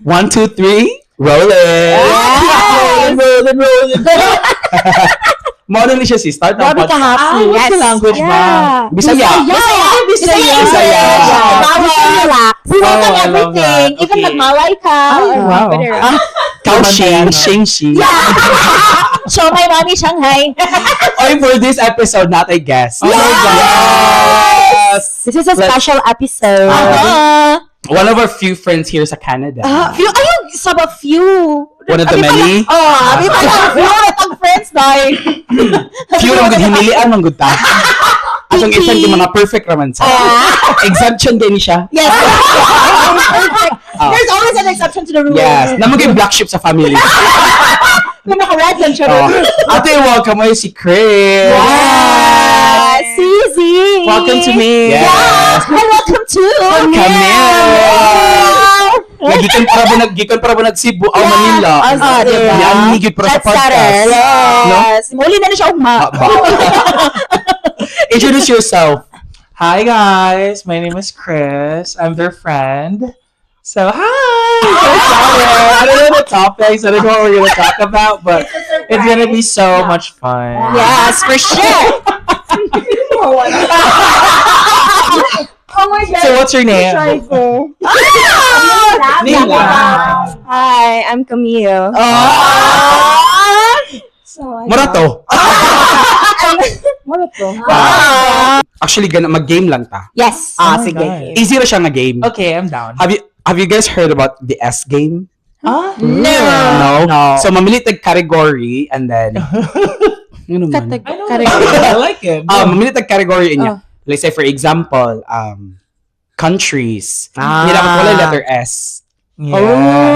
One, two, three, roll it! Yes! Roll it, roll it, roll it. Mao na ni siya si start ng Grabe ka podcast. happy. Ah, what's the language ba? Bisaya. Bisaya. Bisaya. Bisaya. Bisaya. Relax. We welcome Oh, I love everything. that. Even Okay. nagmalay ka. Ay, or wow. whatever. Kao Shing, Shing Shi. Show my mommy Shanghai. Oy, for this episode, not a guest. Oh my God. Yes! This is a special episode. One of our few friends here sa Canada. Ah, few, ayun, sab a few. One of the Abi pala- many. Oh, abi pala, few na tag friends, dai. Few lang gud himilian man gud ta. Atong isan di mga perfect raman sa. Exemption din siya. Yes. Perfect. Ah. There's always an exception to the rule. Yes, namo gyud black sheep sa family. Kung naka-red lang siya. Oh. Ate, welcome ay si Chris. Yes. Suzy. Welcome to me. Yes. Yes. And welcome to Camille. Nagikan para ba nag Cebu aw Manila. Ah, diba? Yan ni gyud para sa That's better. podcast. No? Yes. Muli na na siya ugma. Ah, ba? Introduce yourself. Hi guys, my name is Chris. I'm their friend. So hi! So excited. I don't know the topics. I don't know what we're gonna talk about, but it's gonna be so much fun. Yes, for sure. Oh my God. So what's your name? Name lang. Hi, I'm Camille. Ah! So, ano? Mura to. Mura to. Ah. Actually, gana mag-game lang ta. Yes. Ah, Oh my sige. God. Easy ra siya nga game. Okay, I'm down. Have you guys heard about the S game? Ah? No. No. No. So mamili tag category and then ano man? I know that. I like it. Mamili tag category niya. Let's say, for example, countries. Ah. Hindi dapat wala letter S. Yeah.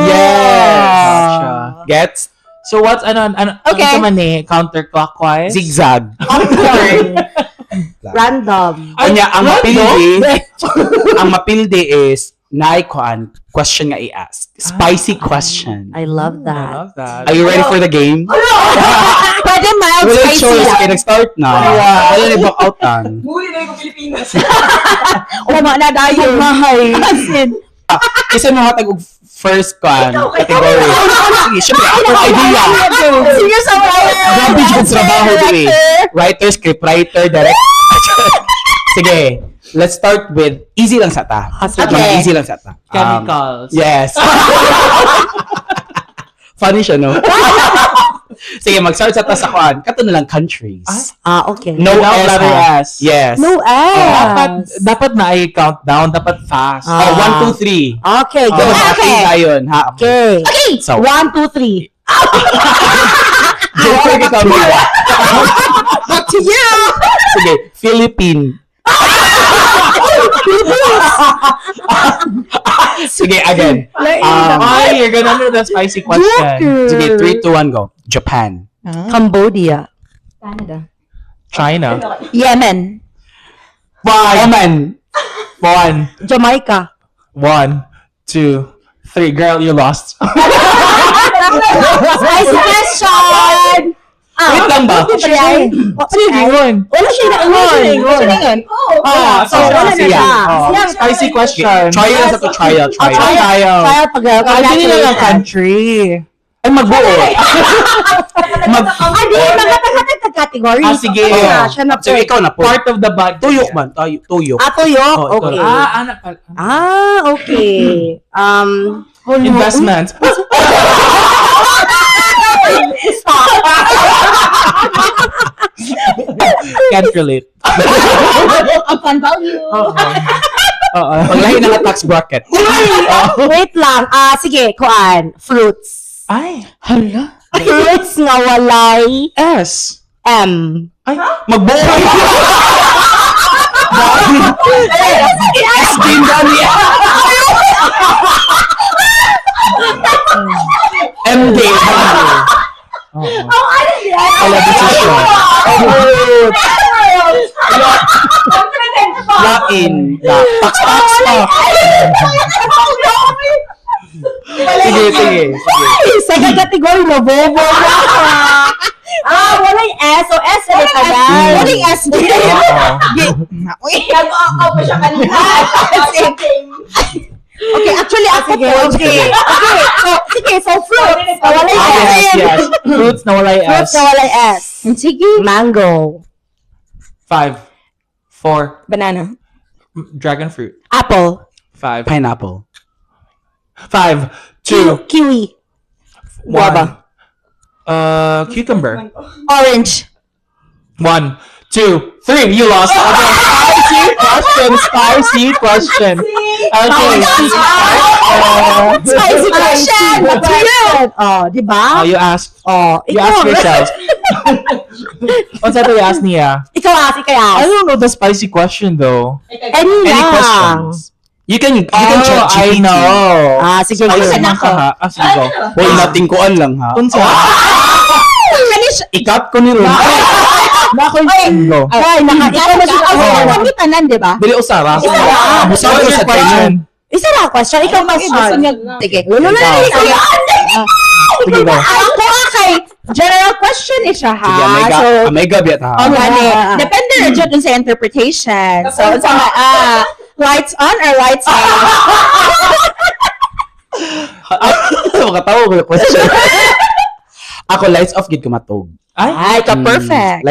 Yes. Gotcha. Gets? So what's ano Okay. ano man eh, counterclockwise? Zigzag. Popcorn. Random. Ay, Unya, ang random? mapildi is naay kuan question nga i-ask. Spicy question. I love I that. love that. Are you ready for the game? Pwede mild Wala spicy choice. lang. Kaya nag-start na. Wala na back out tan. Uma na dayon. Mahay. As in, Isa mo hatag og first kuan category. Sige, syempre, ako idea. Senior sa Grabe yung trabaho diri. Writer, scriptwriter, direct. Sige, let's start with easy lang sa ta. Ah, sige. Mga easy lang sa ta. Chemicals. Yes. Funny siya, no? Sige, mag-start sa ta sa kuan. Kato na lang countries. Ah, okay. No Without S, letter ha? S. Yes. No S. Dapat na ay countdown, dapat fast. Ah. Oh, one, two, three. Okay, go. Dapat Okay. okay. Tayo, ha? Okay. Okay. So, One, two, three. Joker ka kami. Back to you. Sige, Philippine. Sige, again. Ay, you're gonna know the spicy question. Sige, three, two, one, go. Japan. Cambodia. Canada. China. Yemen. Five. Oman. One. Jamaica. One, two, three. Girl, you lost. Spicy question. Wait lang ba? Sige, yun. Wala siya naingon. Wala siya naingon. Ah, So, wala na Siya. siya. Oh, spicy question. Trial sa to, trial, Ah, trial. trial. Trial. Trial pag Ay, dili na lang country. Ay, magbuo. Ay, di, mga tag category. Ah, sige. Siya, siya na So, ikaw na po. Part of the bag. Tuyok man. Tayo, tuyok. Ah, tuyok? Oh, ikaw Okay. na. Ah, anak pala. Ah, okay. Investment. Stop. Can't relate. Ang fun value. Oo. Oo. Paglahi na nga tax bracket. Wait lang. Ah, sige, kuan. Fruits. Ay. Hala. Fruits nga walay S. M. Ay. Magbuo. S game gani. M game. Oo. Wala decision. Lain. Tax tax pa. Sige, sige. Sige. Second category, nabobo na. Ah, walay S. O S na tagal. Walay S. Oo. Nag-o pa siya kanina. Okay, actually, ako Sige, po. okay. Okay, so, sige, so fruits. Na walay Ah, S. yes. Fruits na walay S. Fruits na walay S. Sige. Mango. Five. Four. Banana. Dragon fruit. Apple. Five. Pineapple. Five. Two. Kiwi. One. Guava. Cucumber. Orange. One, two, three. You lost. Okay. Spicy question. Spicy question. Okay. Spicy question. To you. Oh, di ba? Oh, you ask. Oh, You ask yourself. What's that you ask, Nia? Ikaw ask, ikaw ask. I don't know the spicy question though. Any Any lang. questions? You can Oh, chat I GPT. know. Ah, sige, Spicy sige. man ka, ha? Ah, sige, go. Hoy, nating kuan lang ha. Unsa? Ikat ko ni Ron. Na ako yung go. Ay, naka, ikaw na siya. Oh, Oh. kami tanan, di ba? Dili usara. Isa lang. Busa ko What's sa your question? Isa na question. Ikaw question. Sige. Wala na, Ikaw. Sige, go. Ako kay general question ni siya ha. Sige, amega, So, amega biya ta. oh, gani. Ah. Depende na jud dun sa interpretation. So, unsa nga, lights on or lights off? Makatawa ko yung question. Ako lights off gid ko matog. Ay, Ay, ka perfect.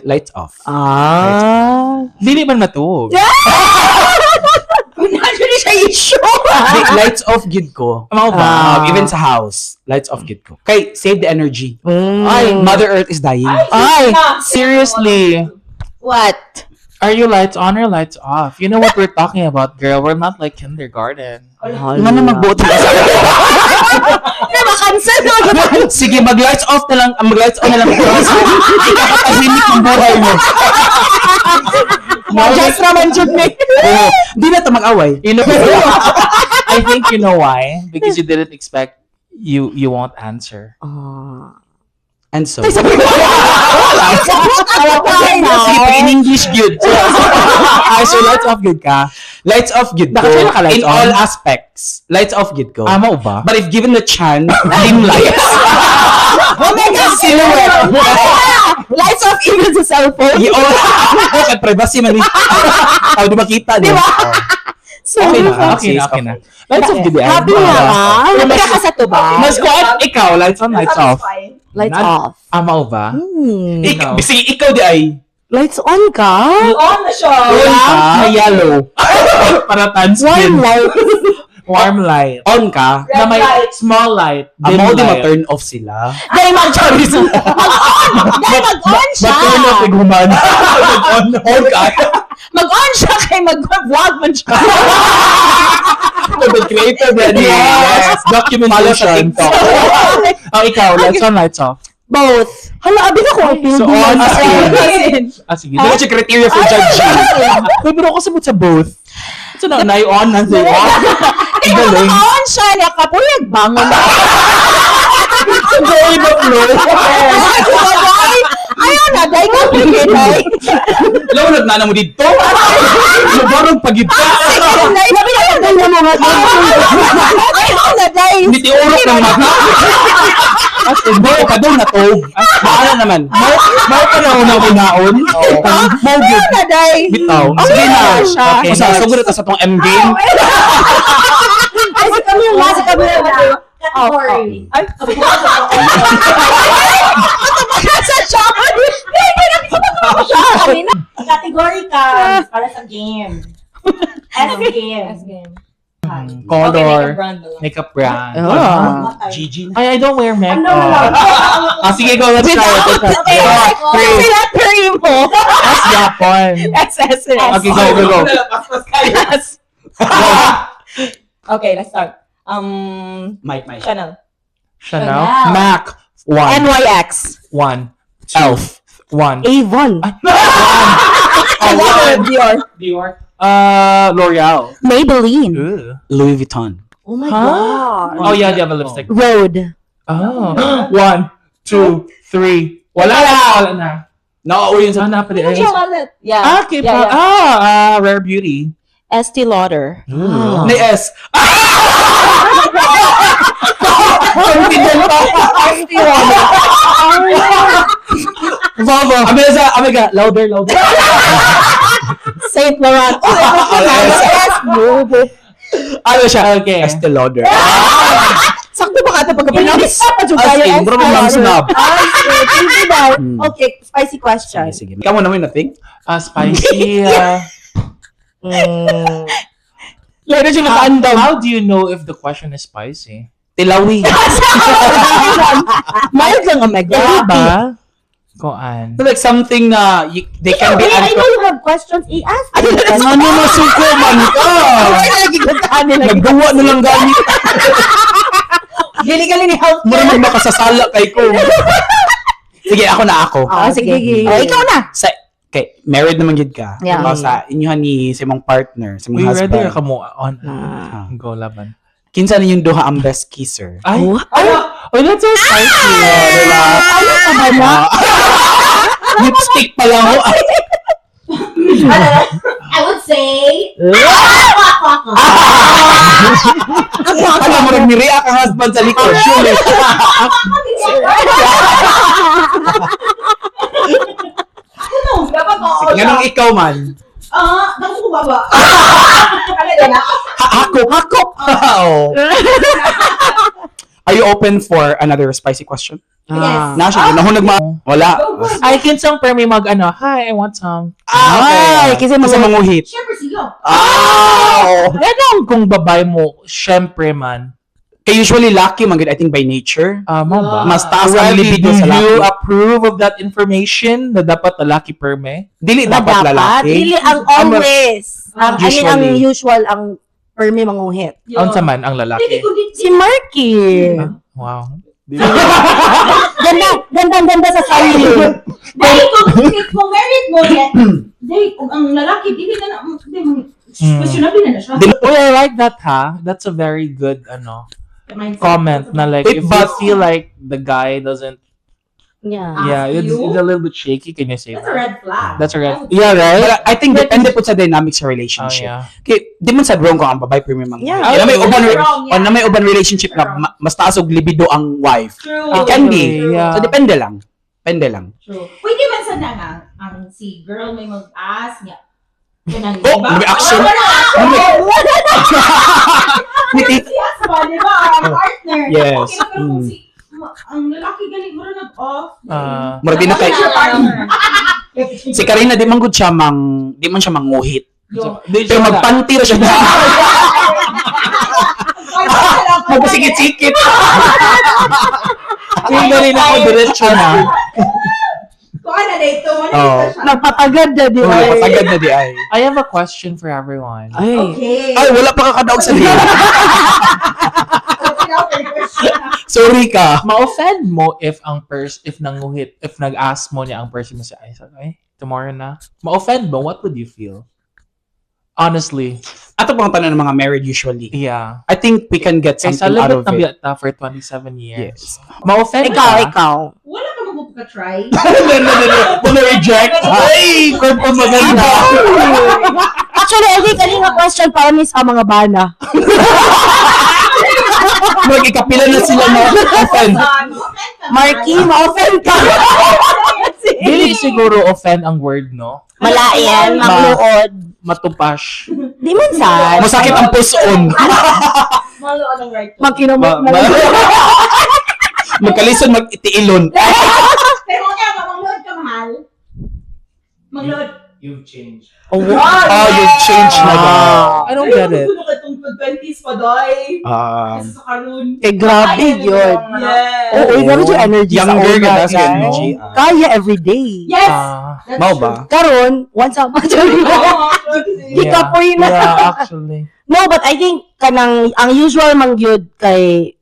Lights off. Ah. dili man matuog. Actually, siya issue. Di, lights off gid ko. Mao ba? Even sa house, lights off gid ko. Kay save the energy. Ay. Mother Earth is dying. Ay, seriously. What? Are you lights on or lights off? You know what we're talking about, girl. We're not like kindergarten. Nga na magbuot. Na ma-cancel na Sige, mag lights off na lang, mag lights on na lang. Ikakatahimik ng buhay mo. Just naman jud ni. Oo. Di na ta mag-away. You know, I think you know why. Because you didn't expect you won't answer. Ah. And so, Ay, sige, pag in English good. Ay, so lights off good ka. Lights off good ko. Nakatry na ka lights In on? all aspects. Lights off good ko. Ama ba? But if given the chance, dim lights. Oh my God! Silhouette. Lights off even sa cellphone. Oh, kay privacy man ni. Aw, di makita Di no? ba? So, Okay na. Okay na, okay na. Lights off good. Happy na ka? Happy ka sa to ba? Mas kuan ikaw, lights on, lights off. Lights Not- off. Ama ba? Hmm. Sige, ikaw di ay. Lights on ka? On na siya. On ka, na yellow. Para tan Warm skin. light. Warm light. On ka. Na may light. small light. Dim Amo di light. ma-turn off sila. Dahil mag-on! Dahil mag-on siya! Ma-turn off yung human. On, on ka. Mag-on siya kay mag-vlog man siya. Content creator, then. Yes. Follow sa Documentation. TikTok. Oh, ikaw, lights on, lights off. Both. Hala, abi na ko. So, on, As in. Ah, sige. What's your criteria for judging? Uy, pero ako sabot sa both. So, na, na on, na say off. Kaya Galing. mag-on siya, nakapuyag bangon na. Go with the flow. Ay, ayaw na, dahil complicated. Law, nagna mo dito. Lubarog pag ito. Labi na yung Ano mo nga? Ayaw na, dahil. Nitiurok ng mata. As in, Mo ka daw natog. Maala naman. Mao pa na una ko naon. Mao Ayaw gyud. na, dahil. Bitaw. Okay Sige na. na siya. Okay, Usa, next. sugod na ta sa tong M game. Ay, si kami yung last kami yung Category. Ay, sa siya. Siya. Category ka para sa game. S game. S game. Color. brand na lang. Makeup brand. Ah. GG na. Ay, I don't wear makeup. Ano na lang? Ah, sige, go. Let's try it. Let's try it. Okay, Three. sila three mo. S Japon. S, S, S. Okay, go, go, go. Yes. Okay, let's start. Mike, Mike. Chanel. Chanel. Chanel. Mac. One. NYX. One. Two. Elf. One. Avon. Oh, one. Dior. Dior. L'Oreal. Maybelline. Ooh. Louis Vuitton. Oh my Huh? God. Oh, yeah, they have a lipstick. Road. Oh. One, two, three. Wala na. Wala na. Nakauwi yun sa... Saan na pala? Yeah. Ah, K-pop. Yeah, yeah. Ah, Rare Beauty. Estee Lauder. Ooh. May S. Confident pa. Volvo. Ameza, Amega, louder, louder. Saint Laurent. Oh, Yes. yes. Ano siya? Okay. Estee Lauder. Sakto ba ka ito pagka-pronounce? Pa jud As kayo. in, bro, mga snob. Ay, thank you daw. Okay, spicy question. Sige, sige. Ikaw mo naman na think. Ah, spicy. Lalo siya nakaandam. How do you know if the question is spicy? Tilawi. Mild lang, oh my God. Ba? Koan. So, like something na you, they can be Wait, I know you have questions. I-ask. Ano masuko man ka? Ay, nagigitahan nila. Nagduwa na lang gamit. Gili-gali ni health. Mura mag makasasala kay ko. Sige, ako na ako. Ah, sige. Sige. Oh, ikaw na. Sa, okay, married naman gid ka. Yeah. Diba, sa inyohan ni sa imong partner, sa imong We husband. ready ra ka mo on. Ah. Go laban. Kinsa ninyong duha ang best kisser? Ay, ay, oh, that's so spicy. Diba? Ano ka ba na? Ah. Lipstick pa lang ho. I would say, ako, ako, ako. Alam mo, nag-react ang husband sa likod. Surely. Ano? Dapat oo Sige, siya. Nganong ikaw man. Ah, naku ko baba. Ano na? Hakop. Hakop. Oo. Are you open for another spicy question? Yes. Na siya, nahunag ma... Wala. Ay, kinsang permi mag ano, "Hi, I want some." Ah, okay. Ay, kasi Kasi manguhit. Siyempre siya. Ah! Ganun kung babae mo, syempre man. Kaya usually lucky man gud, I think by nature. Ah, mo ba? Mas taas ang Riley, libido do sa laki. you approve of that information na dapat lalaki perme? Dili Na dapat dapat. lalaki. Dili ang always. Ang, I mean, ang Usually. usual, ang permi manguhit. Unsa man ang Hindi lalaki. ko di- Si Marky. Ah, wow. Ganda, ganda, ganda sa sarili. Dahil kung married mo yet, dahil kung ang lalaki, dili na na, di mo, questionable na na siya. Uy, I like that ha. That's a very good ano Mindset. comment na like Wait, if you feel like the guy doesn't Yeah. Ask yeah, you? it's a little bit shaky. Can you say That's a that? red flag. That's a red. I would Yeah, right? But I think depende po sa dynamics sa Oh, relationship. yeah. Kay di man sad wrong kung ang babae premium ang Yeah. Na may uban Wrong, yeah. o na may uban relationship na mas taas og libido ang wife. True. It can be. Actually, yeah. So depende lang. Depende lang. True. Pwede man sa na nga, ang si girl may mag-ask niya. Kanang, Oh, diba? may action. Wala, wala. May Si husband, di ba? Ang partner. Yes. Okay na, pero kung ang lalaki galing, mura nag-off. Ah. Mura di na kay Wala partner. si Karina di man gud siya mang di man siya manguhit. Yo. Di Pero siya- magpanty ra siya. Magpasikit-sikit. Yung dali na ako, diretso na. Kuha na dito, wala Oo. dito siya. Napatagad na, di ba? Oh, patagad na di ay. I have a question for everyone. Ay. Okay. Ay, wala pa kakadaog sa liyo. Okay, now, third question. Sorry ka. Ma-offend mo if ang if nanguhit, if nag-ask mo niya ang person mo sa ay, sabi, ay, tomorrow na. Ma-offend mo, what would you feel? Honestly, Ato pang tanong ng mga married usually. yeah. I think we can get Kay something out salibot of na it. biya ta for 27 years. Yes. Ma-offend Ikaw, ka? ikaw. Wala ka magpapaka-try. No. Wanna reject? Ay, kung pa maganda. Actually, I think kaninga question para ni sa mga bana. Mag-ikapila na sila na offend. Ma-offend ka. Marky, ma-offend ka. Dili siguro offend ang word, no? Malain, mangluod. Matupash. Di man sad. Masakit ang puson. Maluod ang right. Magkinamot na lang. Magkalison mag-itiilon. Pero nga, mangluod ka, mahal. Mangluod. You've changed. Oh, you've changed na daw. I don't get it. Ano ka itong 20s pa, doy? Um, Kasi sa karon. Eh, grabe yun. Yes. Oo, grabe yung energy sa Younger una, ka na sa guys. energy. Ah. Kaya everyday. Yes! Ah, That's Mao true. ba? Karon, once a month. Oo, Di ka po yun na. Yeah, actually. No, but I think kanang ang usual man gyud kay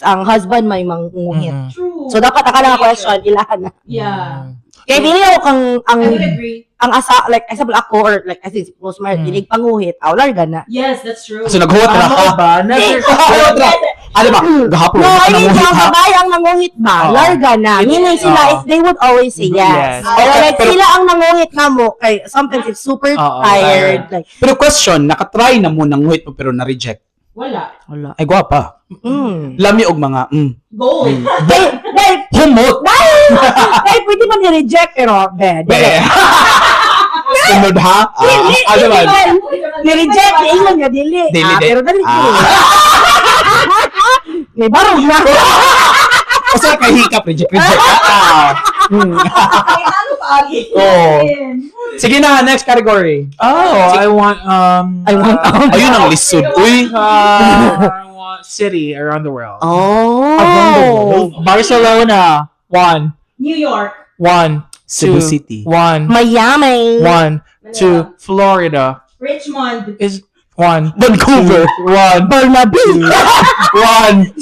ang husband may mangunguhit. True. So dapat akala nga question ilahan na. Yeah. Kay dili ako kang ang I would agree. ang asa like example ako or like I think close married dinig panguhit, aw larga na. Yes, that's true. So naghuwat ra Ano ka. ba? Never. Naghuwat ra. Ano ba? Gahapon. No, I mean nanguhit ang ha? babae ang nanguhit ba? Oo. Larga na. Meaning sila Oo. if they would always say yes. Yes. Pero Okay, like pero- sila ang nanguhit na mo kay sometimes it's super Oo, tired like Pero question, nakatry na mo nanguhit mo pero na-reject. Wala. wala. Ay, gwapa. Lami og mga, Gold. Dahil, dahil, Humot! dahil, dahil pwede man i-reject pero, be, Be. dili. Sunod ha? Ah, ano man? Ni-reject, niingon nga dili. Dili, Ah, dili. pero dali. Ah. May barog na. Kasi kahikap, reject, reject. Ah. Ay, ano pa, Agi? Oo. Sige na, next category. Oh, I want I want Ayun ang lisod. Uy. I want city around the world. Oh. Barcelona. One, New York. one, Cebu two, City. one, Miami. one, two. Florida Richmond. is one, Vancouver. two, one, Barnaby. one,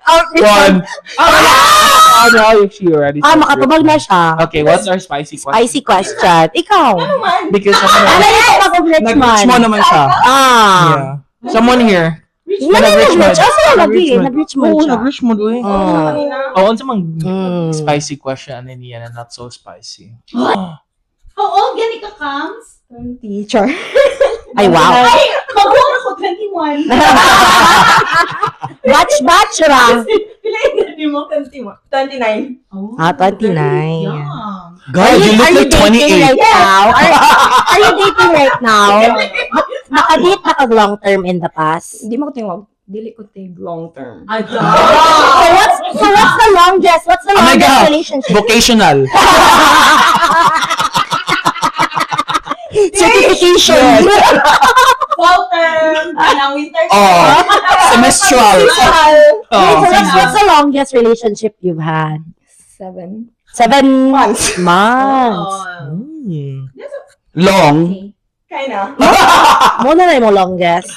Oh, one. Oh, no, she already Ah, said makatubag na Richmond. siya. Okay, what's our spicy question? Spicy question. Ikaw. Ano man? Because Ano yung ako Richmond? Nag-Richmond naman siya. Ah. Yeah. Someone here. Richmond. Nag-Richmond. Asa na lagi? Nag-Richmond. Nag-Richmond Oo, siya. nag-Richmond, uy. Oh. Oh, unsa mang spicy question ano niya na not so spicy. How old gani ka, Kams? 20, char. Ay, wow. Ay, magulang ako, 21. Batch, batch ra. Pila yung edad mo? 21. 29. Oh, Ah, 29. Young. God, you look Are you like dating 28. right now? Are you dating right now? Nakadate na kag long term in the past? Hindi mo ko tingog. Dili ko tig long term. So what's the longest? What's the Oh my longest God. relationship? Vocational. Certification. Fall term, kanang winter term. Oh. Semestral. Wait, Oh. so what's the longest relationship you've had? 7 7 months. Months. Oh. Long. Kinda. Mo na na mo longest.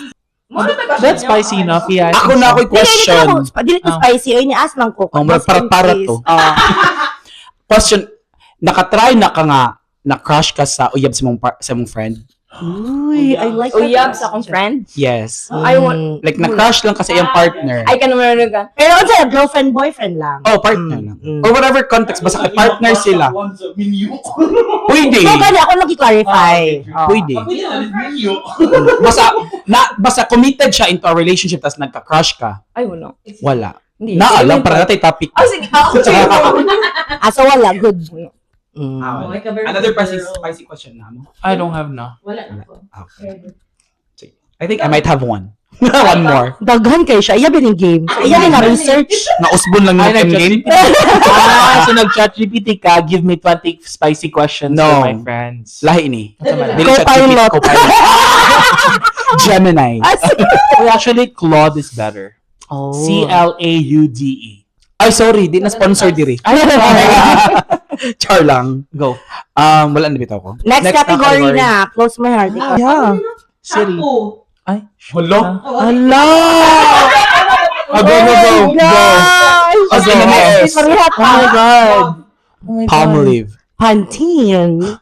That's spicy enough, yeah. I Ako think na so. ako'y question. Dili ko Oh. spicy. Oy, ni-ask lang ko. Oh, Just in para-para case. to. Oh. Question, nakatry na ka nga na crush ka sa uyab sa mong, sa mong friend? Uy, I like that. Uyab sa akong friend. Yes. I want, Like, na-crush lang ka sa iyang partner. ay, ka naman ka. Pero unsa, girlfriend, boyfriend lang. Oh, partner lang. Or whatever context, basta kay partner sila. Pwede. So, gani, ako lang i-clarify. Oh. Pwede. Basta, na, basta committed siya into a relationship tas nagka-crush ka. Ay, wala. Wala. Hindi. Na, alam, para natay topic. Oh, sige. Ako, sige. Ah, so wala. Good. Ah, Oh, like a very Another good spicy, girl. spicy question na mo. I don't have na. Wala na ako. Okay. Sige. I think I might have one. One more. Daghan kayo siya. Iya bin yung game. Iya bin na research. Nausbon lang Ay, yung game. nag-ChatGPT. Ah, so nag-ChatGPT ka, give me 20 spicy questions No. for my friends. Lahi ni. Unsa man? Dili ChatGPT, Copilot. Copilot. Gemini. Well, actually, Claude is better. Oh. C-L-A-U-D-E. Ay, sorry. Di na sponsor diri. Char lang. Go. Wala na bitaw ko. Next category na. Close my heart. Ikaw. Yeah. City. Shampoo. Ay, Hello? Hala! Oh, go, go, go, go. Gosh! As in, Ay, yes. pareha Oh my pa. God. Oh my God. Palmolive. Pantene.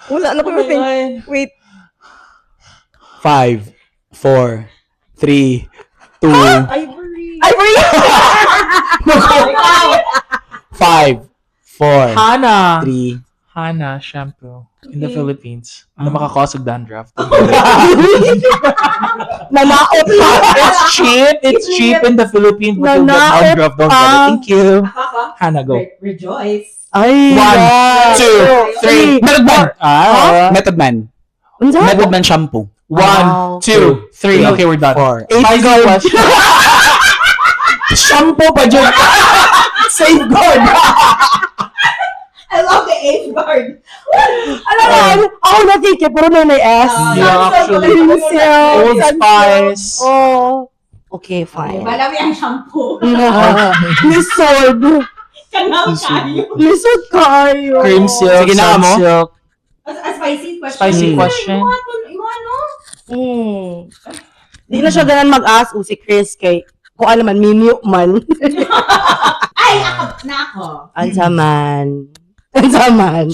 Wala na ko Oh my think. God. Wait. 5, 4, 3, 2, Ivory. Ivory! 5, 4, Hana. 3. Hana shampoo in the Philippines. Na makakause og dandruff. Nanaot pa. It's cheap. It's cheap in the Philippines, but you'll get Nanaot dandruff. Don't get it. pa. Thank you. Hana, go. Rejoice. Ay, 1, yes. 2, 3. Method Man. Ah. Method Man. Unsa? Method Man shampoo. One, Wow. two, three. Okay, we're done. 4. Spicy question. Shampoo pa dyan. Safeguard. I love the age guard. Alam mo, ako na think eh, puro na may S. Yeah, actually. Silk. Old Spice. Oh. Okay, fine. Malami ang shampoo. Lisod. Kanaw kayo. Lisod kayo. Cream silk. Sige na, mo. Silk. A spicy question. Spicy question. Imo ano? Di na siya ganan mag-ask o si Chris kay kung ano man, mimute man. Ay, ako na ako. Ansa man. Ansa man.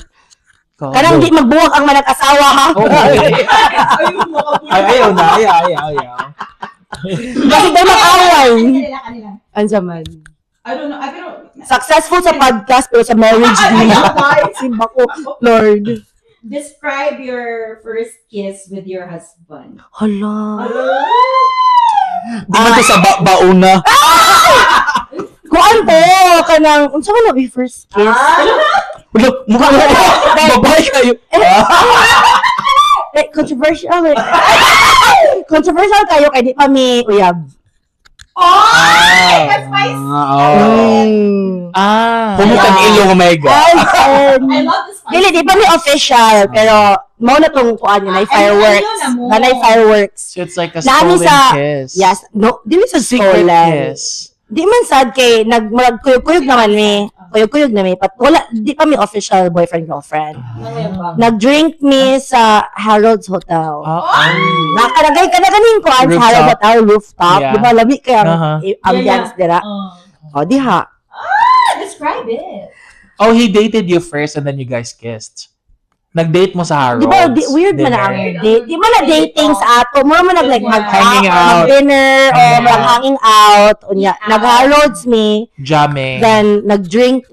Go. Kanang di magbuwag ang manag-asawa ha. Oh, Ayun mo Ay, ayaw na. Ayaw, ayaw, ayaw. Kasi daw mag-away. Kanila, kanila. Ansa man. I don't know. Ay, pero Successful sa podcast pero sa marriage di na. Simba ko, Lord. Describe your first kiss with your husband. Hala. Di man to sa bauna. Kuan to, kanang, unsa man na first kiss? Wala, mukha mo. Babae kayo. Eh, controversial eh. Controversial kayo kay di pa mi uyab. Oh! That's spicy. Ah, oh. Ah. Humukag ilong, oh my God. Ay, I love the spicy. dili, di pa mi official, pero mao na tong kuan yun, ay Ah, fireworks. ayun na mo. Nanay fireworks. So it's like a Naami stolen kiss. Yes, no, dili sa Secret stolen. kiss. Di man sad kay nag murag kuyog-kuyog naman mi. Kuyog-kuyog na mi, but wala di pa mi official boyfriend girlfriend. Nag-drink mi sa Harold's Hotel. Oh. Nakalagay ka na ganing kuan sa Rooftop. Harold's Hotel rooftop. Yeah. Di ba lami kay ang ambience dira. Oh. O diha. Ah, describe it. Oh, he dated you first and then you guys kissed. Nag-date mo sa Harold's. Di ba weird man ang Dinner. date. Di man na dating sa ato. Mura man nag like mag Hanging out. dinner o Hanging murag out. hanging out. Unya Out. nag Harold's mi Jamming. then nag-drink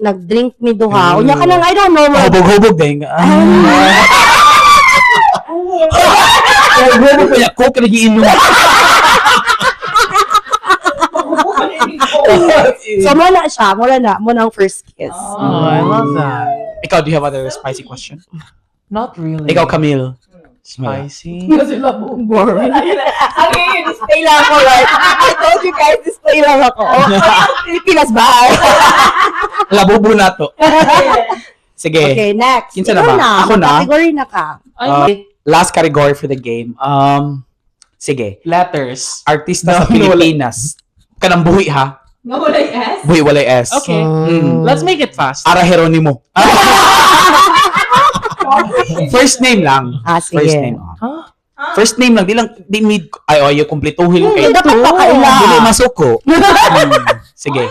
mi duha. Unya kanang I don't know murag- Hubog-hubog din. Ah. Hubog-hubog pa niya. Coke nagiinom. So mo na siya, mo na ang first kiss. Oh, I love that. Ikaw, do you have other spicy question? Not really. Ikaw, Camille. Spicy. Boring. Okay, display lang ako, right? I told you guys, display lang ako. Oh, Pilipinas ba? Labubo na to. Sige. Okay, next. Kinsa na Ikaw ba? Ako na? Category na ka. Last category for the game. Sige. Letters. Artista No, sa Pilipinas. Kanang buhi ha. Nga walay S? Buhi walay S. Okay. Let's make it fast. Ara Geronimo. First name lang. Ah, sige. First name. Oh. Huh? First name lang. Di lang, di mid, ay, oh, yung kumpletuhin kay. Dapat pa kaila. Dili masuko. Sige.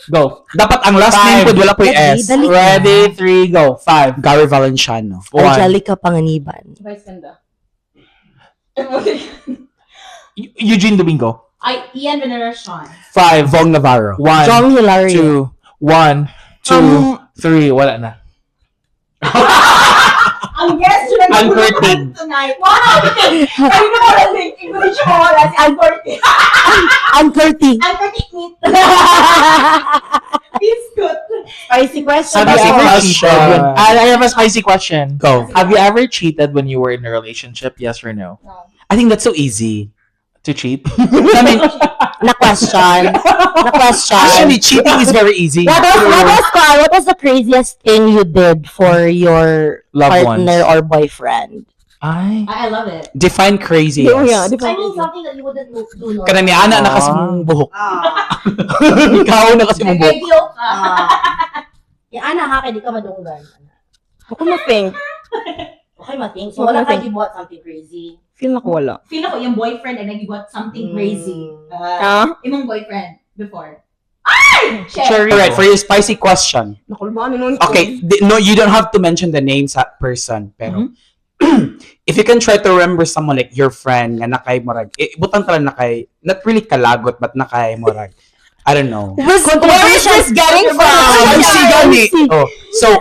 Go. Dapat ang last name Five. po, wala po yung Dali, S. dali. Ready, three, go. Five. Gary Valenciano. One. Angelica Panganiban. Vice ganda. Eugene Domingo. Ay, Ian Veneracion. Five. Vong Navarro. One. Jong Hilario. Two. One. Two. Three. Wala na. Ang guest na Ang curtain. tonight. Wow! Kaya na wala link. English mo wala si Ang Curtin. Ang 30. Ang Curtin meat. Biscuit. Spicy question. Have you Spicy ever question. cheated? I have a spicy question. Go. Have you ever cheated when you were in a relationship? Yes or no? I think that's so easy. To cheat? I mean, Na question. Na question. actually, cheating is very easy. What was the craziest thing you did for your Loved partner ones. or boyfriend? Ay. I love it. Define crazy. Yeah, Yes. I mean, something that you wouldn't do normally. Kanami ana na kasi Ah. mong buhok. Ikaw na kasi mong buhok. Nag-radio ka. Yan, ana ha, kay di ka madunggan. Ako ma-think. Okay, ma-think. So, wala kay gibuhat something crazy. Feel na ko wala. Feel ako yung boyfriend ay nag-got something crazy. Ah? Imong boyfriend before. Ay! Shit. Cherry. Alright, for your spicy question. Nakulbaan nun. Okay, no, you don't have to mention the name sa person, pero if you can try to remember someone like your friend nga nakay murag, eh, butang tala nakay, not really kalagot, but nakay murag. I don't know. Where is this getting from? Spicy gani. Oh, so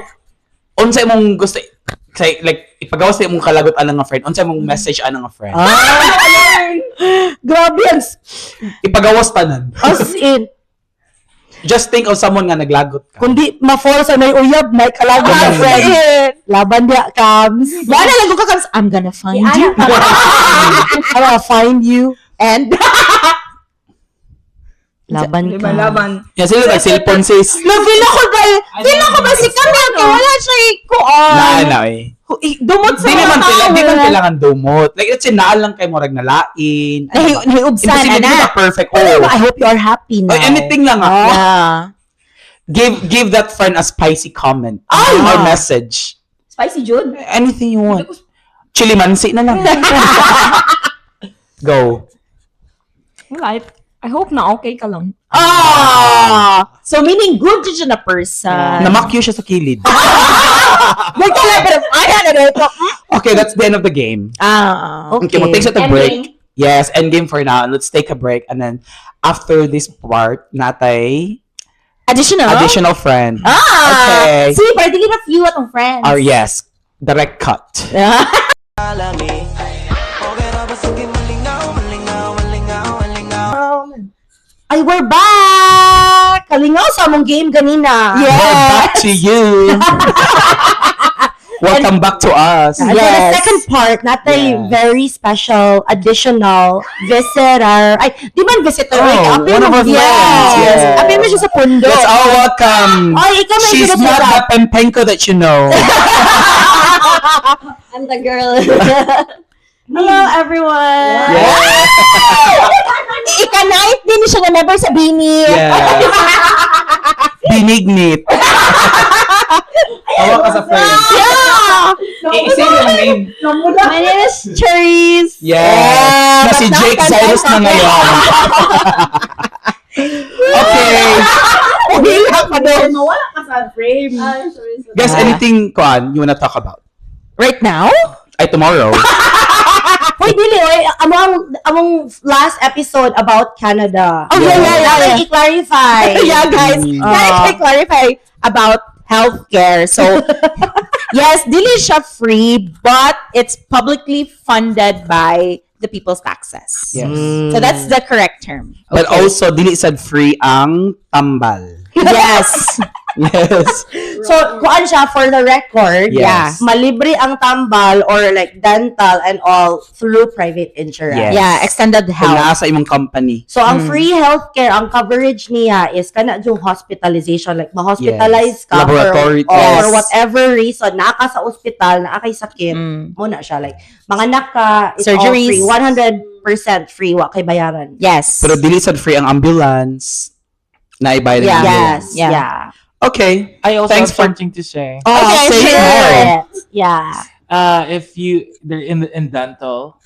unsa imong gusto say like ipagawas sa imong kalagot anang nga friend, unsa imong message anang nga friend? Ah. Grabe ang Ipagawas tanan. as in. Just think of someone nga naglagot ka. Kundi ma-fall sa may uyab, may kalagot na As friend. Laban diya, Kams. Wala lang ko kakams. I'm gonna find you. I'm gonna find you. And Laban Di ba, ka. laban. Yeah, sila like cellphone sis. no, feel ako ba si Camille kay wala siya ikuan. Na na eh. Dumot sa Di naman mga kailangan, di tao. man kailangan dumot. Like let's say naan lang kay murag nalain. Ano ba? Nahiubsan, Imposible ana. di ba perfect. Oh, Oh. I hope you are happy now. Oh, anything lang ah. Yeah. Give that friend a spicy comment or message. Spicy Jude. Anything you want. Chili mansi na lang. Go. Wala. I hope na okay ka lang. Ah! So meaning good jud siya na person. Namakyo siya sa kilid. Nagtala pero ay na na. Okay, that's the end of the game. Ah. Okay, we'll take a break. Ending. Yes, end game for now. Let's take a break and then after this part, natay Additional. additional friend. Ah. Okay. See, pero dili na few atong friends. Or yes, direct cut. Ay, we're back! Kalingaw sa among game ganina. Yeah. Back to you. Welcome back to us. And for the Yes. second part, naa tay very special additional visitor. Ay, di man visitor. Oh, Like, apil one of mo- our friends. Yes. Yes. Apil mo siya sa pundo. Let's all welcome. Ay, ikaw may She's introduce not yourself. the Pempenko that you know. I'm the girl. Hello, everyone. Yeah. Ika-ninth din siya nga member sa Bini. Yeah. Binignit. Tawa ka sa friend. Yeah! Eh, say your name. My name is Cherise. Yes. Na but si now Jake Cyrus na ngayon. Okay. Wala pa doon. Mawala ka sa frame. Guys, anything, Kuan, you wanna talk about? Right now? Ay, tomorrow. Hoy, dili, oy. Among last episode about Canada. Oh, yeah. Ay, i-clarify. Yeah, guys. Can I clarify about healthcare? So, yes, dili siya free, but it's publicly funded by the people's taxes. Yes. So that's the correct term. But also, dili sad free ang tambal. Yes. Yes. So, kuan siya for the record, Yes. malibre ang tambal or like dental and all through private insurance. Yes. Yeah, extended Kung health. naa sa imong company. So, ang free healthcare, ang coverage niya is kana yung hospitalization. Like, ma-hospitalize Yes. ka Laboratory for, tests. or whatever reason, naa ka sa ospital, naa kay sakit, mo na siya. Like, mga ka, it's all Surgeries. free. 100% free, wa kay bayaran. Yes. Pero dili sad free ang ambulance. Naibayad ang Yeah. ambulance. Yes. Yeah. Yeah. Okay. I also Thanks have for- something to say. Oh, Okay, say sure. more. Yeah. If you they're in dental,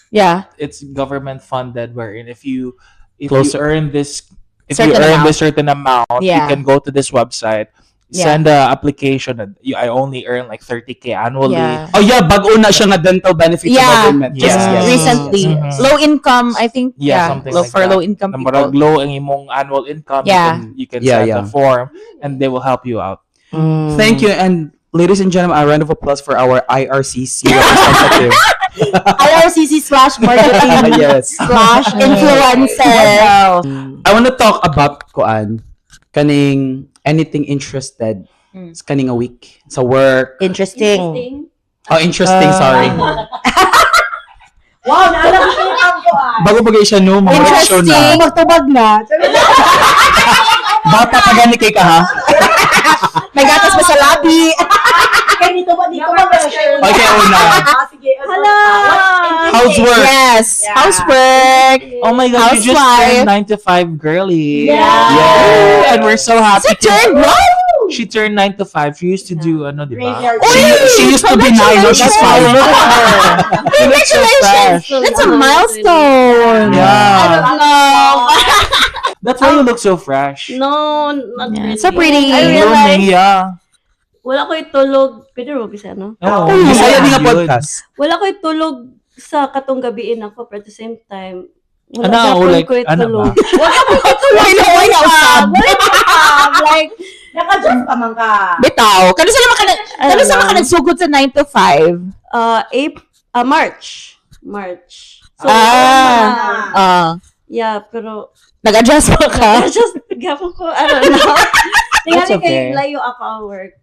it's government funded. Wherein if you Closer. earn this if you Certain earn amount. this certain amount, you can go to this website, send a application. And you, I only earn like 30K annually. Yeah. Oh yeah, bag-o na siya nga dental benefit sa government. Yeah. Yes, yes. Recently. Yes. Low income, I think. Yeah, Yeah. something Low like for that. low income Na murag people. low ang imong annual income, you can send a form and they will help you out. Thank you, and ladies and gentlemen, a round of applause for our IRCC representative. IRCC/marketing Yes. /influencer. I want to talk about kuan kaning anything interested sa kaning a week sa work. Interesting. Oh, interesting, sorry. Wow, naalala ko yung kampo ah. Bago pa siya no, mga Interesting. na. Magtubag na. Bata pa gani kay ka ha. May gatas pa sa labi. Kaya dito ba, dito ba ba siya? Okay, una. Ah, sige. Hello. Housework. Yes. Yeah. Housework. Oh my God, you just Housewife. turned 9 to 5 girly. Yeah. Yeah. And we're so happy. She turned what? She turned 9 to 5. She used to do ano, di ba? Graveyard. She used to be 9, now she's 5. Congratulations! Fresh. That's a milestone. Yeah. No. That's why you look so fresh. No, not Yeah, really. so pretty. I realized, Blooming, yeah. wala ko'y tulog. Pwede mo bisa, no? Oh, Bisaya ni nga yun. podcast. Wala ko'y tulog sa katong gabiin ako, pero at the same time, wala Ano, gapon like, ko'y ano tulog. ba? Wala ko'y tulog. Wala ko'y nausab. Wala ko'y usab. Like, Naka-adjust pa man ka. Bitaw. Kano sa naman ka, kano sa ka nagsugod sa 9 to 5? April, March. March. So, Ah. Yeah, pero, Nag-adjust pa ka? just, gapon ko, I don't know. That's Tingali okay. kay layo ako ang work.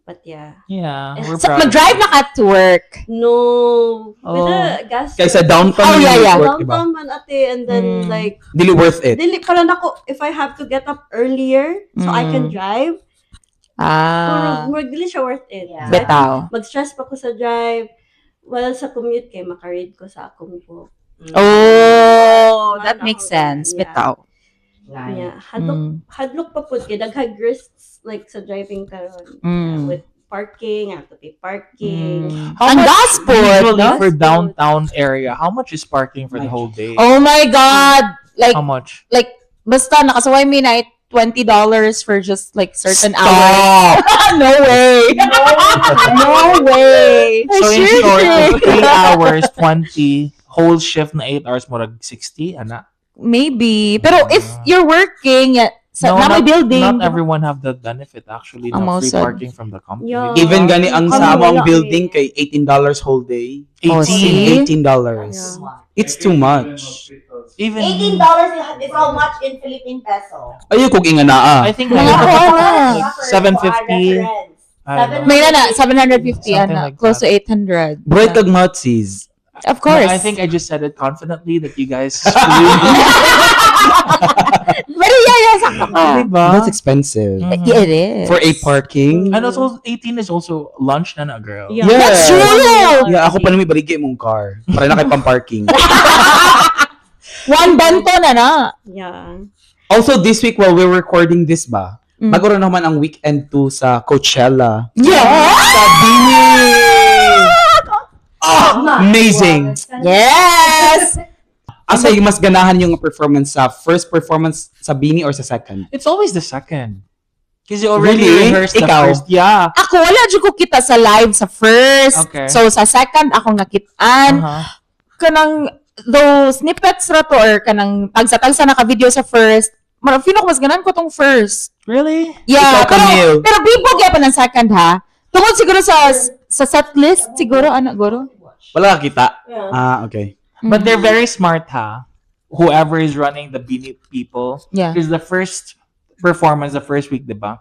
But yeah. Yeah, we're So, proud. mag-drive na ka to work. No. With Oh. the gas. Kaysa downtown Oh, yeah. work, diba? Downtown man ate, and then like, Dili worth it. dili pala nako if I have to get up earlier so I can drive, murag dili siya worth it. Yeah. So, I think Bitaw. mag-stress pa ko sa drive. Well, sa commute kay makaread ko sa akong book. Oh, that Wala makes akong sense. ganun, yeah. Bitaw. Yeah, hadlok hadlok pa pud kay daghang risks like sa driving karon. With parking, I have to pay parking. How Ang much gas po, usually no? for downtown area, how much is parking for the whole day? Oh my God! Like, How much? like, basta nakasuway mi night $20 for just like certain hours. Stop! No way. No way. So in short, like 3 hours, 20, whole shift na 8 hours, murag 60, ana. Maybe. Pero if you're working at sa No, na may building, not everyone have that benefit actually, Ang no free mausad. parking from the company. Yeah. Even gani ang Kami sa among wala building eh. kay $18 whole day. Oh, 18. see? $18. Yeah. It's too much. Even $18 is how much in Philippine peso? Ayaw kog inga naa. I think Mga like kuha na. 750. I don't know. May na na, 750 Something ana, like close that. to 800. Bright kag Matsis. Of course. No, I think I just said it confidently that you guys Pero yeah, sakto ka. Diba? That's expensive. Yeah, it is. For a parking. And also, 18 is also lunch na na, girl. Yeah. Yes. That's true! Yeah, ako pa naman ibaligay mong car. Para na kay pang-parking. One bento na na. Yeah. Also, this week while we're recording this ba, magkaroon naman ang weekend 2 sa Coachella. Yeah! Sa BINI! Oh, amazing! Yes! Asa yung mas ganahan yung performance sa first performance sa BINI or sa second? It's always the second. Because you already Really? rehearsed the Ikaw? first. Yeah. Ako, wala jud ko kita sa live sa first. Okay. So, sa second, akong nakitaan. Kanang, though snippets ra to or kanang tagsa-tagsa naka-video sa first, mara feel ko mas ganahan ko tong first. Really? Yeah, Ikaw, Camille. pero bibog pa ng second ha. Tungod siguro sa set list siguro ana guro. Wala ka kita? Yeah. Ah, okay. But they're very smart, ha? Whoever is running the BINI people. Yeah. Because the first performance, the first week, diba?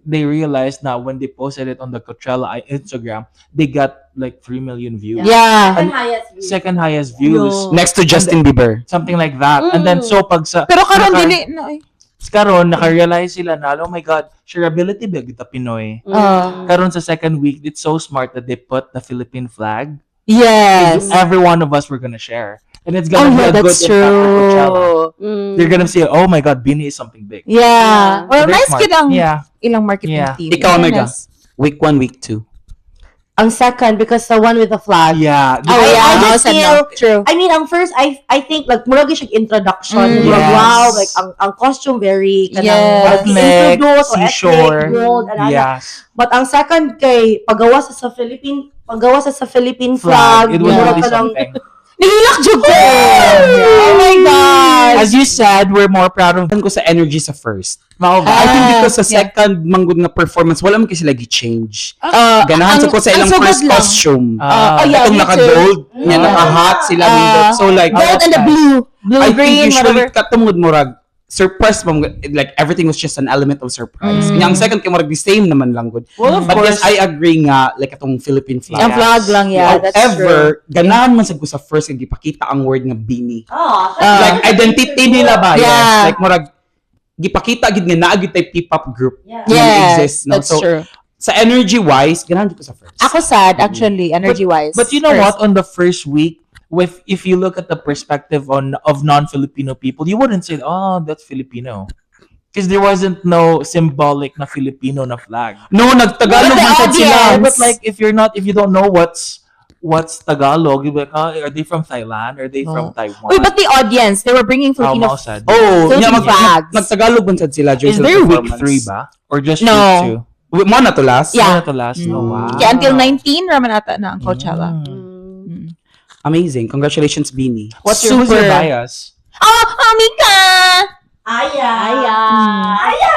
They realized now when they posted it on the Coachella Instagram, they got like 3 million views. Yeah. Second highest view. Second highest views. Yo. Next to Justin Bieber. Something like that. And then, so pag sa... Pero karon dili na eh. Karon, naka-realize sila na, oh my God, shareability ba kita Pinoy? Karon sa second week, it's so smart that they put the Philippine flag. Yes. Every one of us were gonna share. And it's Oh gonna be yeah, a good that's impact for Coachella. true. They're gonna say, oh my God, BINI is something big. Yeah. Well, They're nice smart. kid ang ilang marketing team. Ikaw, Omega. Fairness. Week 1, week 2. Ang second, because the one with the flag. Yeah. Oh, yeah. I just Said no. feel- True. I mean, ang first, I think, like, murag siya introduction. Murag, Yes. wow, like, ang costume very, kanang, Yes. Ethnic, introduce, or seashore. ethnic, gold, and ano. Yes. But ang second kay, paggawa sa Philippine flag, Flag. It was murag really kanang- something. Nihilak jud ko. Oh my God. As you said, we're more proud of ko sa energy sa first. Mao ba? I think because sa yeah. second manggod nga performance, wala man kasi sila gi-change. Ganahan sa ko sa ang ilang sugod first lang. costume. Oh, yeah, Itong me too. naka-gold, nga naka-hat sila. So like, Gold and the blue. Blue, I think green, usually whatever. katungod murag surprise mo like everything was just an element of surprise. Nya ang second kay murag the same naman lang gud. Well, of But course. yes, I agree nga like atong Philippine flag. Ang flag lang, yeah. That's true. However, ganahan man sad ko sa first nga gipakita ang word nga BINI. Ah, Like identity nila ba? Yeah. Yes. Like murag gipakita gid nga naa gid tay P-pop group Yeah. nga Yes, exist, no? that's So, true. sa energy wise, ganahan jud ko sa first. Ako sad, actually, energy-wise. But you know First. what? On the first week, with if you look at the perspective on of non-Filipino people, you wouldn't say, "Oh, that's Filipino," because there wasn't no symbolic na Filipino na flag. No, nagtagalog But the man sad sila. audience- But like, if you don't know what's Tagalog, you'd be like, "Oh, are they from Thailand? Are they from Taiwan?" Wait, but the audience, they were bringing Oh, Filipino mao sad. Oh, Philippine nya flags. nagtagalog man sad sila during Is sila there week performance. 3 ba? Or just No. week 2? Wait, mo na to last? Yeah. Mo na to last. Oh, wow. Kaya until 19, raman ata na ang Coachella. Amazing. Congratulations, BINI. Who's your Super. bias? Oh, Amika! Aya. Aya. Aya.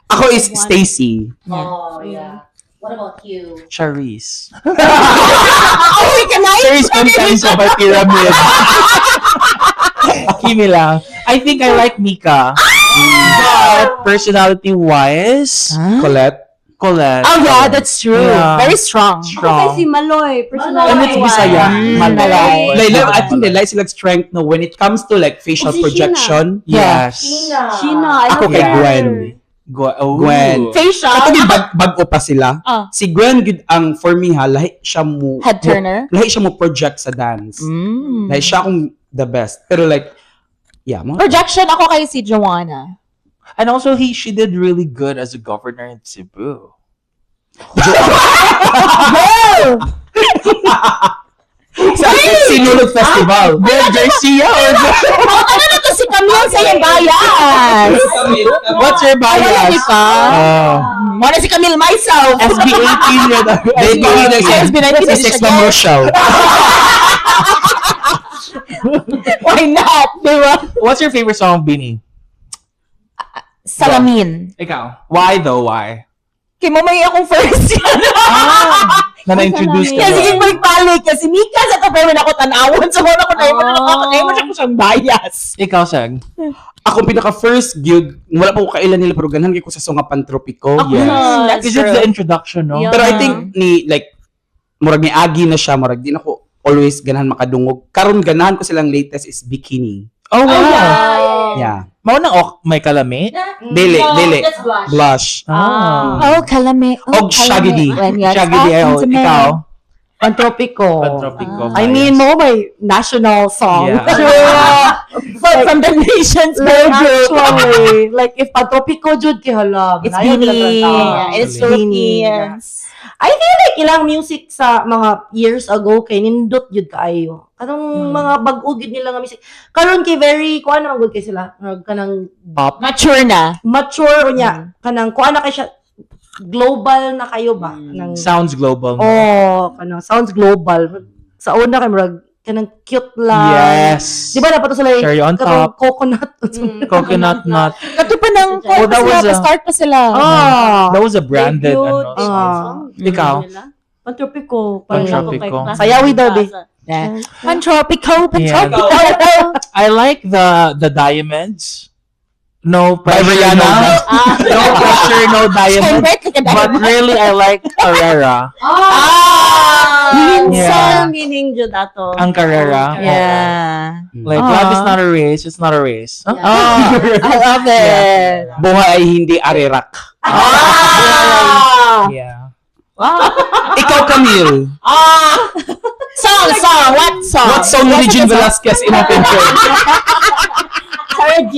Ako is Stacy. Oh, yeah. What about you? Charisse. Oh, we can I? Charisse Constanza by Pyramid. Kimi lang. I think I like Mika. But personality-wise, Colette. Colette. Oh, yeah, that's true. Yeah. Very strong. Ako kay si Strong. Maloy. Personality And it's Bisaya. Malay. Like, I think they like sila strength no when it comes to like facial Oh, si projection. Yes. Sheena. I Ako love kay her. Gwen. Oh. Gwen. Facial. Kato gyud bag-o pa sila. Ah. Si Gwen gyud ang for me ha lahi siya mo Head turner. Lahi siya mo project sa dance. Lahi siya akong the best. Pero like yeah, mo. Projection ako kay si Joanna. And also, she did really good as a governor in Cebu. Sa Sinulog Festival. Gwen Garcia or Oh, ano na to si Camille sa iyang bias? What's your Ay, wala bias? di pa. Oh. Muna si Camille myself. SB18 yun. They call it like SB19 sa Sex Ma'am Rochelle. Why not? Di ba? What's your favorite song, BINI? Salamin. Ikaw. Why though? Why? Kay mo may akong first yan. Ah, na na-introduce ka. Kasi sige balik-balik kasi Mika sa to pero ako tan-awon so wala ko na imo na ako na imo siya ko siyang bias. Ikaw, Sag. Ako pinaka first gyud, wala pa ko kailan nila pero ganahan gyud ko sa Songa Pantropiko. Yes. That's Because it's true. the introduction, no? Yeah. Pero I think ni like murag ni Agi na siya, murag di na ko always ganahan makadungog. Karon ganahan ko silang latest is Bikini. Oh, wow. Yeah. Mao na ok, may kalami? Dili, dili. That's blush. Blush. Ah. Oh, kalame. Og Shaggy D. Shaggy D, oh, ikaw? Pantropiko. Pantropiko. I mean, mo may national song. Yeah. From the nation's Like, girl group. actually, like if Pantropiko jud kay hala. It's malayo Bini. talaga ang tao. It's Bini. Philippines. I feel like ilang music sa mga years ago kay nindot jud kaayo. Katong mga bag-o gyud nila nga music. Karon kay very kuan naman gud kay sila. Murag kanang Pop. Mature na. mature unya kanang kuan na kay siya, global na kayo ba? Kanang Sounds global, no? Oh, kanang sounds global. Sa una kay murag kanang cute lang. Yes. Di ba dapat sila yung Cherry on katong top. coconut? Coconut nut. Kato pa nang Oh, that pa sila, was a- pa-start pa sila. Ah. That was a branded, Debut, ano, debut song. song. Ikaw? Nila. Pantropiko. Parang ako kay Pantropiko. classmate Sayawi daw, di. sa- Yeah. Pantropico, pantropico. I like the diamonds. No By pressure, Rihanna? no, no pressure, no Shine diamonds. bright like a But diamond. really, I like Carrera. Ah! Yeah. Sa meaning jud ato. Ang Carrera. Yeah. Like, Aw. love is not a race. It's not a race. Huh? Oh, I love it. Buhay ay hindi arirak. Ah! Yeah. Ikaw, Camille. Ah! Song, song. What song? What song ni Regine Velasquez imong picture? Sarah G.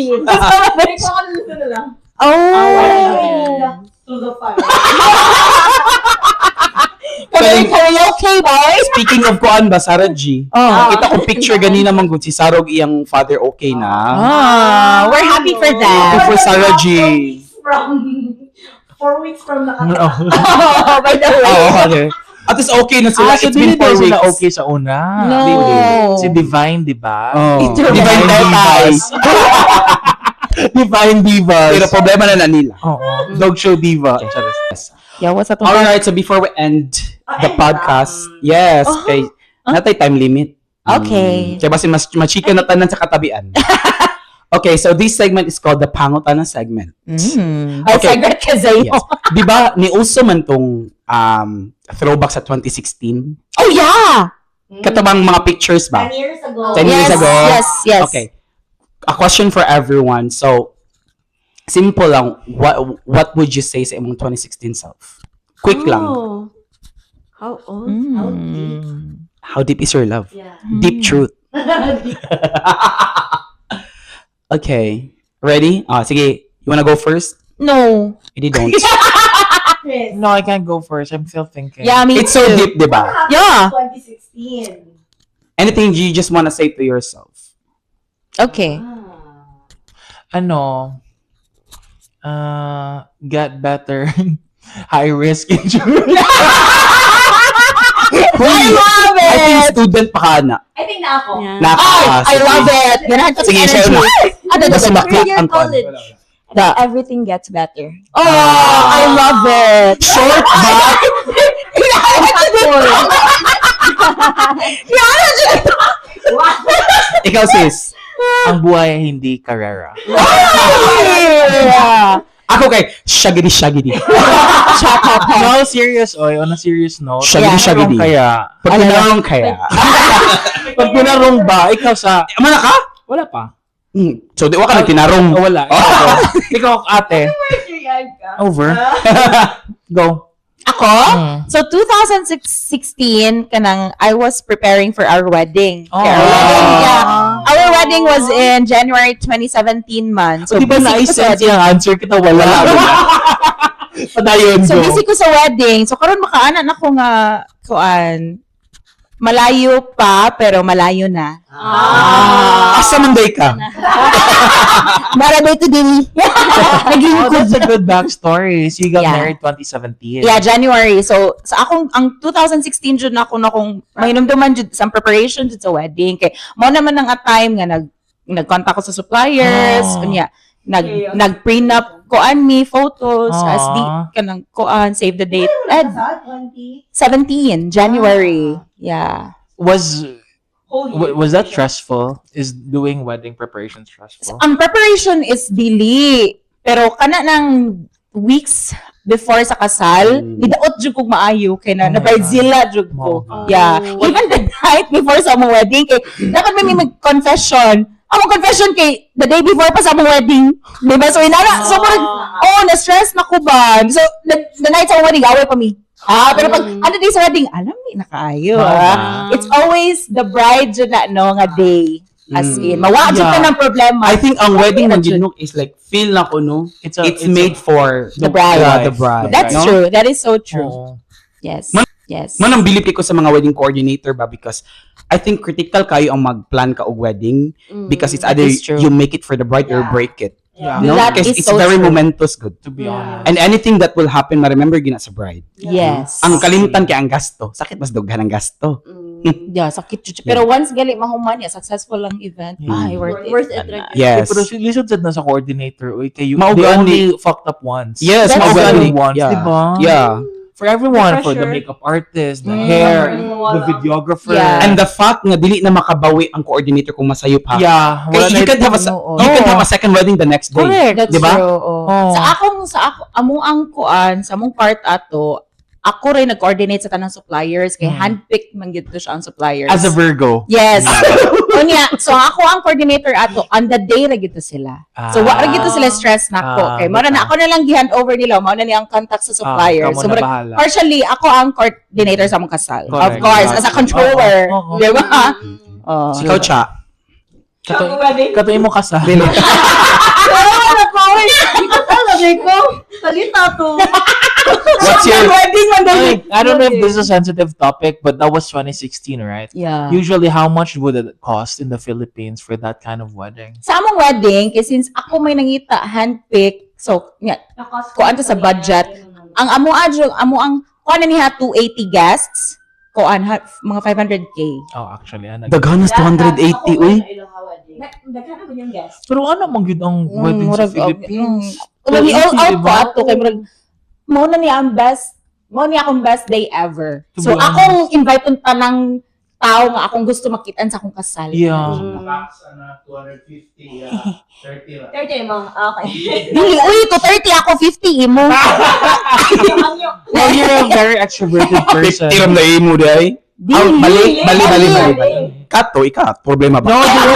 Oh. To the fire. Kami karaoke, boy. Speaking of kuan ba, Sarah G. Oh. Nakita ko picture ganina man gud si Sarog iyang father okay na. Ah, we're happy for Happy them. for Sarah G. 4 weeks from No. Oh, by the way. Oo, father. At least okay na sila. Ah, so It's been dili 4 daw sila weeks. okay sa una. No. Si Divine, di ba? Oh. Divine Divine Tetay. Divine Divas. Pero problema na nila. Oo. Dog Show Diva. Charis. Yeah, what's up? All right, so before we end the podcast, yes, kay natay time limit. Okay. Kaya basin mas machika na tanan sa katabian. Okay, so this segment is called the Pangutana segment. Okay. Okay. Okay. Yes. Di ba, niuso man tong throwback sa 2016? Oh, yeah. Katabang mga pictures ba? 10 years ago. 10 years Yes, ago. yes. Okay. A question for everyone. So, simple lang. What would you say sa imong 2016 self? Quick lang. Oh. How old? How deep? How deep is your love? Yeah. Deep truth. Okay. Ready? Ah, sige. You wanna go first? No. Hindi, don't. Chris. No, I can't go first. I'm still thinking. Yeah, me It's so too. deep, di ba? Yeah. 2016. Anything you just wanna say to yourself? Okay. Ano? Get better. High risk insurance. I love I think student pa ka na. I think na ako. Yeah. Naka, I love it. Ganahan ko sa Sige, siya energy. una. Ano, Basta ano, bakla Year ang kuan. college. The- Everything gets better. Oh, I love it. Short but ikaw, sis. Ang buhay ay hindi karera. Yeah. Ako kay shaggy shaggy. No, serious, oy. On a serious note. Shaggy, Pag shaggy. pinarong Kaya. Pag tinarong kaya. Pag pinarong ba, ikaw sa... Mana ka? Wala pa. So di wa ka nagtinarong. Oh, wala. Ikaw, ikaw ate. Over. Go. Ako? Mm. So 2016 kanang I was preparing for our wedding. Oh. Our wedding, yeah. Our wedding was in January 2017 man. So Di ba busy ko sa na-sense wedding. yung answer kita? Wala. Padayon, So go. busy ko sa wedding. So karon makaanan ako nga kuan malayo pa pero malayo na. Ah. Asa man day ka? Mara day to day. Oh, that's a good backstory. So you got Yeah. married 2017. Yeah, January. So sa akong ang 2016 jud na ako na kung mahinumduman jud sa preparation jud sa wedding kay mo naman ang a time nga nag nagkontak ko sa suppliers Oh. unya. Nag Okay. nag prenup kuan mi photos Aw. as di kanang kuan save the date. Ed, 17 January. Yeah. Was that stressful? Is doing wedding preparation stressful? Ang preparation is dili pero kana nang weeks before sa kasal, nidaot jud kog maayo kay na Oh na my bridezilla jud ko. Mao ba? Yeah. Even the night before sa among wedding, kay dapat may mag-confession. Among confession kay the day before pa sa among wedding. Di ba? So, inana, so, murag, oh, na-stress na ko ba? So, the night sa among wedding, away pa mi. Ah, pero pag, ano day sa wedding, alam mi, nakaayo. Mao Ah. ba? It's always the bride jud na, no, nga day. As in, mawa jud ka ng problema. I think ang wedding na ng jud. Ginoo is like feel na ko, no? It's It's made for The bride. Yeah, the bride. That's no? true. That is so true. Oo. Yes. Yes. Man ang bilib ko sa mga wedding coordinator ba because I think critical kayo ang magplan ka og wedding because it's either That is true. you make it for the bride or break it. Yeah. No? That Because is it's so very true. momentous good. To be honest. And anything that will happen, ma-remember gina sa bride. Yes. Ang kalimtan kay ang gasto. Sakit mas dughan ang gasto. Yeah, sakit jud siya. Pero once gali mahuman ya, successful ang event. Ay, worth it. Worth it, right? Yes. Eh, pero si lisod sad na sa coordinator, uy, kay you, Mao they gani. only fucked up once. Yes, That's mao Only gani. once, Yeah. diba? Yeah. For everyone, for the pressure. makeup artist, the hair, the videographer. Yeah. And the fact nga dili na makabawi ang coordinator kung masayo pa. Yeah. Kay Wala you na- could have a Oo. you could have a second wedding the next day. Correct. That's Diba? true. Oo. Oo. Sa akong sa ako among ang kuan, sa among part ato, ako rin nag-coordinate sa tanang suppliers kay handpicked man gyud to siya ang suppliers. As a Virgo. Yes. Unya, so ako ang coordinator ato on the day ra gyud to sila. So wa ra gyud to sila stress nako Ah, kay mao na bata. ako na lang gi-hand over nila, mao na niya ang contact sa supplier. Ah, kamo So na murag, bahala. partially ako ang coordinator sa among kasal. Of Correct. course, as a controller, Oo, oo. di ba? Oh. Ikaw, Cha. Kato imo kasal. Dili. Sabi ko, salita to. What's your wedding man daw. Like, I don't know if this is a sensitive topic, but that was 2016, right? Yeah. Usually, how much would it cost in the Philippines for that kind of wedding? Sa among wedding, kay since ako may nangita handpick, so nga, kuan to sa budget. Ang amo adyo, amo ang kuan na niya 280 guests, kuan ha, mga 500K. Oh, actually, ano. Daghan nas 280 uy. Daghan ako yung guest. Pero ano man gyud ang wedding sa Murag, Philippines? Well, all out Diba? ko ato kay murag mao na niya ang best, mao niya akong best day ever. To So be honest. akong invite tanang tao nga akong gusto makitaan sa akong kasal. Yeah. Max, ano, 250, 30 lang. 30 mo. Okay. Dili, uy, 230 ako 50 imo. Well, you're a very extroverted person. 50 ram na imo day. Dili. Ah, mali, mali, mali, mali, mali. Cut to, ika. Problema ba? No, di ba?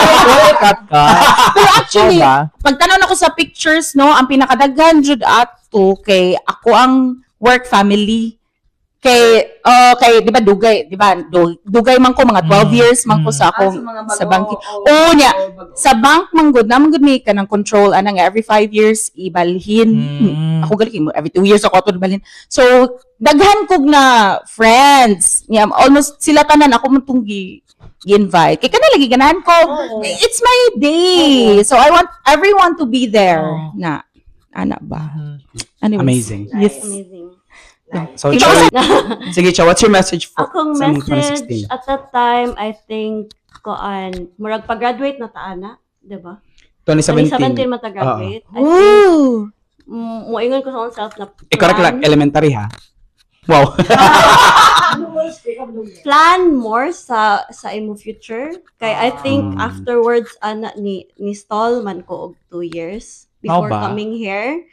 Cut ka. Pero actually, Diba? pagtanaw nako sa pictures, no, ang pinakadaghan jud ato kay ako ang work family. Kay oh, kay di ba dugay, di ba? Dugay man ko mga 12 years man ko sa akong sa bank. Oo niya, sa bank man gud na man gud may kanang control ana nga every 5 years ibalhin. Ako gali mo every 2 years ako ato ibalhin. So daghan kog na friends. Niya almost sila tanan ako man tong gi invite. Kay kana lagi ganahan ko. It's my day. So I want everyone to be there. Oo. Na ana ba? Anyways. Amazing. Yes. Amazing. So, Cha, sige, Cha, what's your message for Akong sa mga message 2016? at that time, I think, koan, murag pag-graduate na ta ana, di ba? 2017. 2017 mata-graduate. I think, Ooh. moingon ko sa akong self na Eh, correct lang, elementary ha? Wow. Plan more sa imo future kay I think afterwards ana ni stall man ko og 2 years before Mao ba? coming here.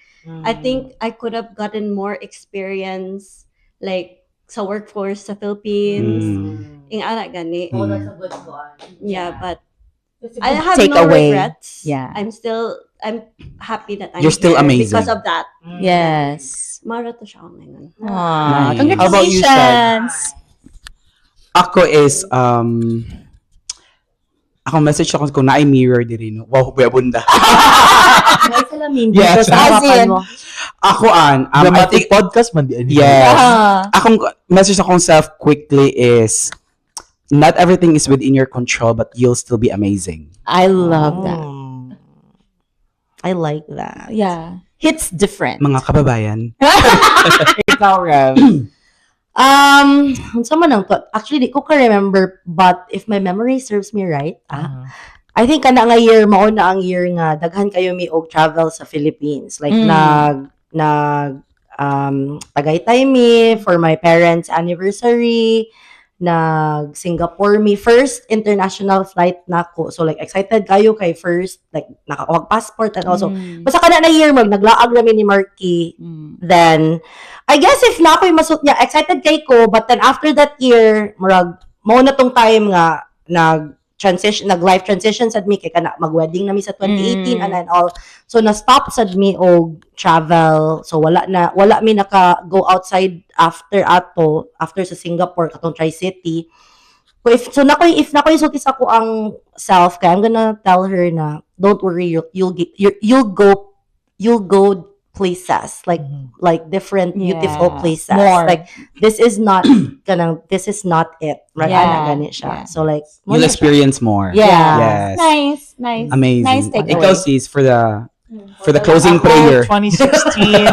I think I could have gotten more experience like sa workforce sa Philippines, ing ana gani. Oh, that's a good one. Yeah, but That's a I good have Take no away. regrets. Yeah. I'm happy that I'm You're still here amazing. because of that. Yes. Mara to siya ako ngayon. Aw, Nice. How about you, Sed? congratulations. Ako is, ako message ako kung naay mirror diri no. Wow, buya bunda. May salamin Yes. dito sa harapan As in. mo. Ako an, I Dramatic think, podcast man di ani. Yes. Ah. Akong message akong self quickly is, not everything is within your control, but you'll still be amazing. I love that. I like that. Yeah. Hits different. Mga kababayan. Ikaw, Rev. Unsa man ang to? Actually, di ko ka remember, but if my memory serves me right, ah, I think kana nga year mao na ang year nga daghan kayo mi og travel sa Philippines. Like nag Tagaytay mi for my parents' anniversary, nag Singapore mi, first international flight nako. So like excited kayo kay first, like nakakuha passport and also basta kana na year mag naglaag ra mi ni Marky. Then I guess if na ako'y masut niya, excited kay ko, but then after that year, murag mao na tong time nga nag transition, nag life transition sad mi kay kana mag-wedding na mi sa 2018 and all. So na stop sad mi og travel. So wala na, wala mi naka go outside after ato, after sa Singapore, katong Tri-City. Ko if so nakoy, if nakoy sulti sa ako ang self kay I'm gonna tell her na don't worry, you'll go places like like different beautiful places. More. Like this is not kanang, this is not it, right? Ana gani siya. So like mo You'll na siya. Experience more. Yeah. Yes. Nice, nice. Amazing. Nice takeaway. Ikaw, sis, for the closing Ako, prayer. 2016,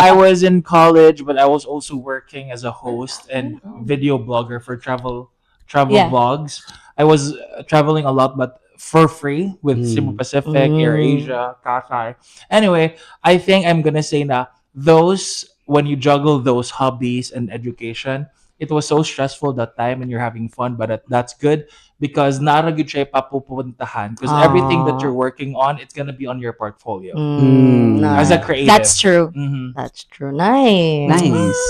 I was in college, but I was also working as a host and video blogger for travel vlogs. I was traveling a lot, but for free with Cebu Pacific, Air Asia, Qatar. Anyway, I think I'm gonna say na those, when you juggle those hobbies and education, it was so stressful that time and you're having fun, but that's good because naa ra gyud siya papupuntahan because everything that Ah. you're working on, it's gonna be on your portfolio Nice. as a creative. That's true. That's true. Nice. Nice.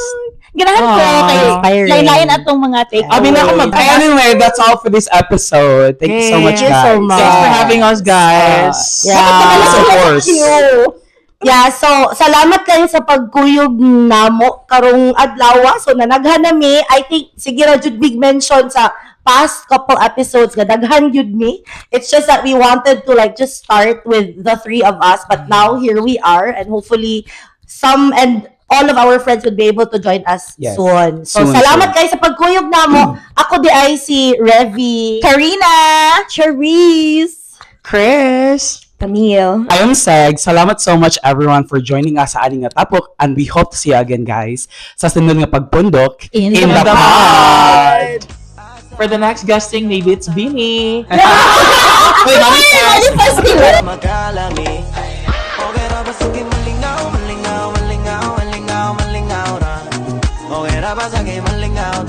Ganahan ko Aw. kay Inspiring. lain-lain atong mga take. I mean, ako anyway, that's all for this episode. Thank you so Thank much, you guys. so much. Thanks for having us, guys. Yeah. Of course. Yeah, so salamat kayo sa pagkuyog namo karong adlaw. So nanaghan na mi. I think sige ra jud big mention sa past couple episodes nga daghan jud mi. It's just that we wanted to like just start with the three of us, but now here we are and hopefully some and all of our friends would be able to join us soon. So Soon, salamat soon. kayo sa pagkuyog namo. Ako di ay si Revi. Karina! Cherise! Chris. Camille. I am Seg. Salamat so much, everyone, for joining us sa ating nga tapok and we hope to see you again, guys, sa sunod nga pagpundok In in the the pod. For the next guesting, maybe it's Beanie. Wait, manifest. Magalami. Okay ra ba sige malingaw, malingaw, malingaw, malingaw, malingaw ra. Okay ra ba sige malingaw.